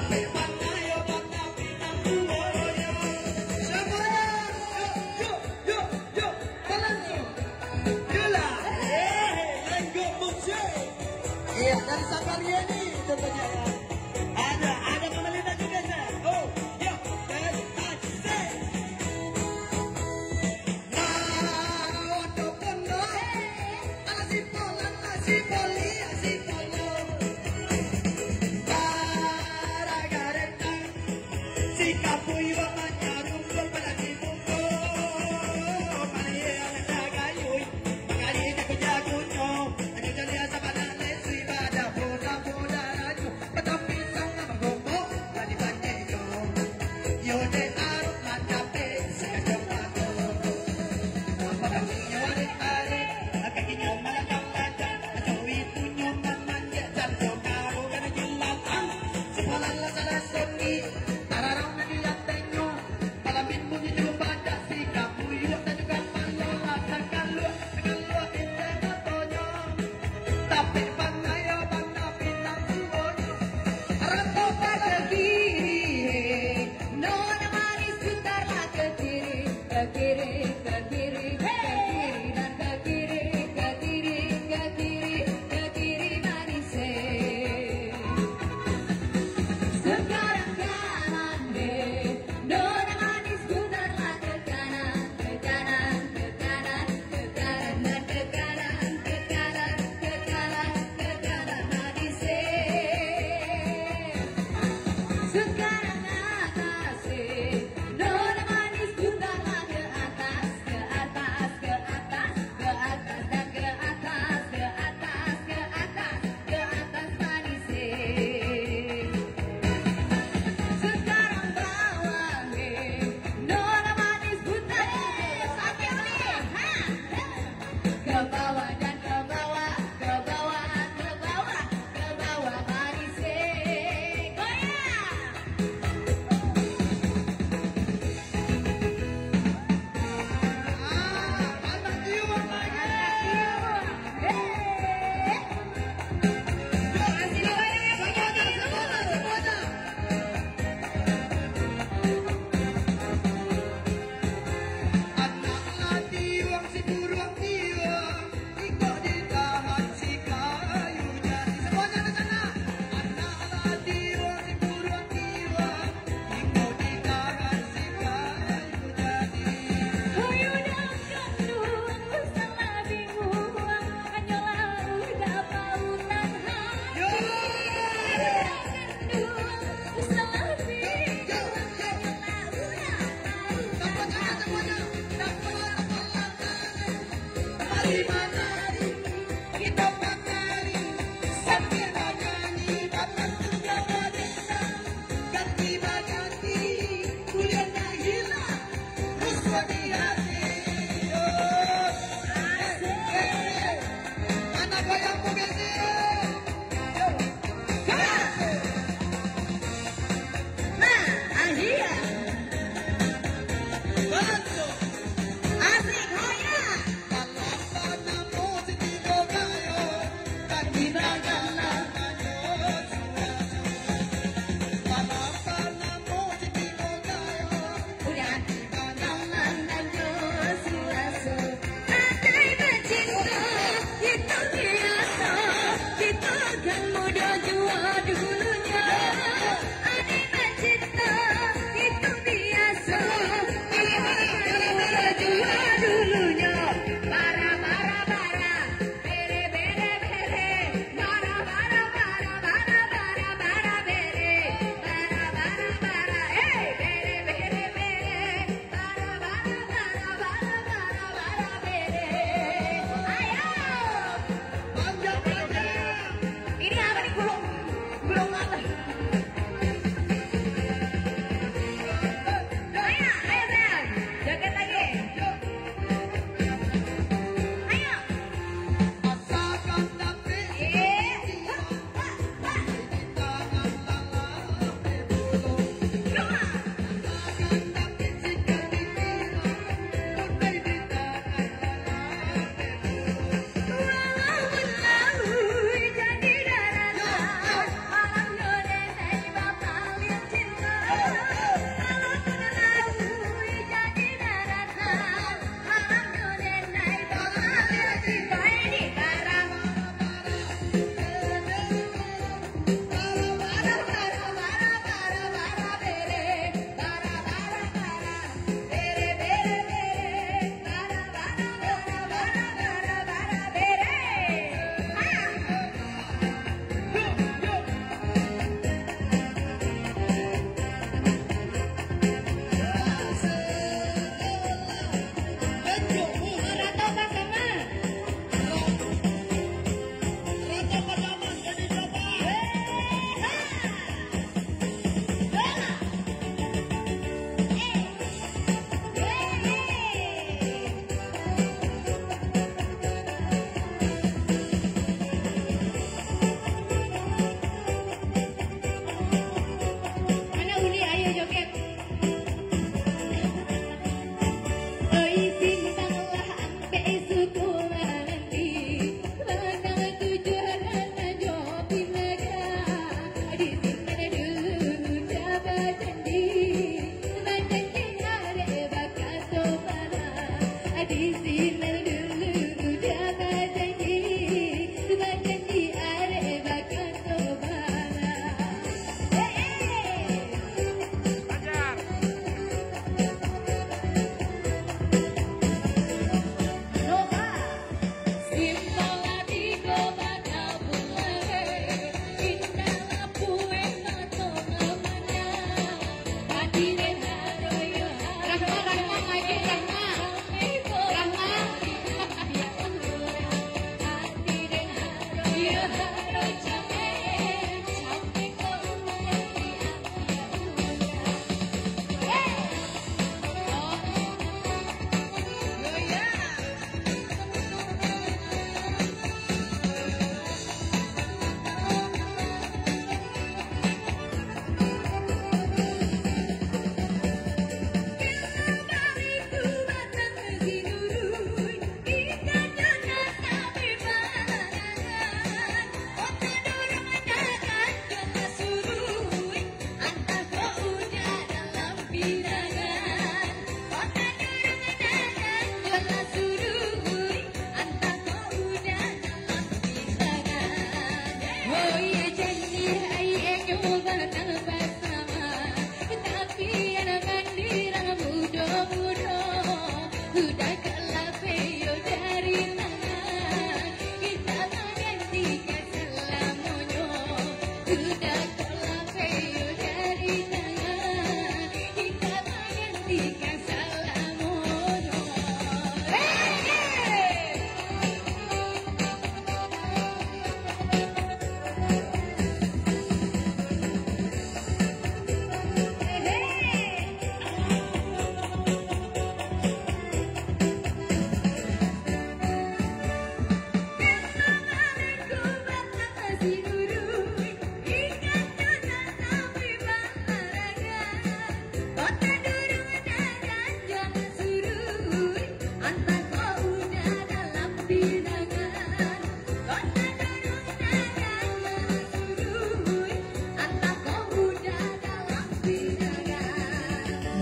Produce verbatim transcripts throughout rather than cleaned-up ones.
Semuanya, yuk, yuk, yuk, yuk, balansu. Yolah, eh, lenggok musik. Iya, dari Sabar Yeni tentunya, ya. Ada, ada pemerintah juga, ya. Oh, ya, dan asik. Nah, untuk penuh. Asik bola, asik boli, asik bola. Gara-gara Si Kapuyuang manyarumpun pala si Bungkuk. Maliang tagayuih, mangari jago-jagonyo. Ajo caliak sabana lesui, badapo-dapo daranyo. Batang pisang nan bagomok, lah dipanciknyo. Yo dek arok mancapai sakajam mato. Apa kakinyo arek-arek, kakinyo malajang-lajang. Ajo itunyo mamanjek, janto karo kana jilatang. Sekolah lah salah sunyi, tararang nan di lantainyo. Palamin bunyi jo badak, Si Kapuyuang dan juga Palo lah takaluak, takaluak indak katonyo. Tapi pangayo bana pinang tuonyo. Rato ka kiri, nona manis, putarlah ke kiri, ke kiri, ke kiri, ke kiri, dan ke kiri, ke kiri, ke kiri, ke kiri manis, eh. Sekarang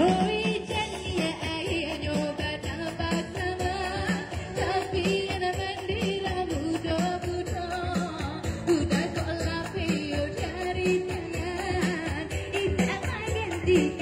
Oi, jan iyo ahianyo batambah sama, tapi anak mandilah mudo-mudo. Budak kok lapeh yo dari tangan, indak maganti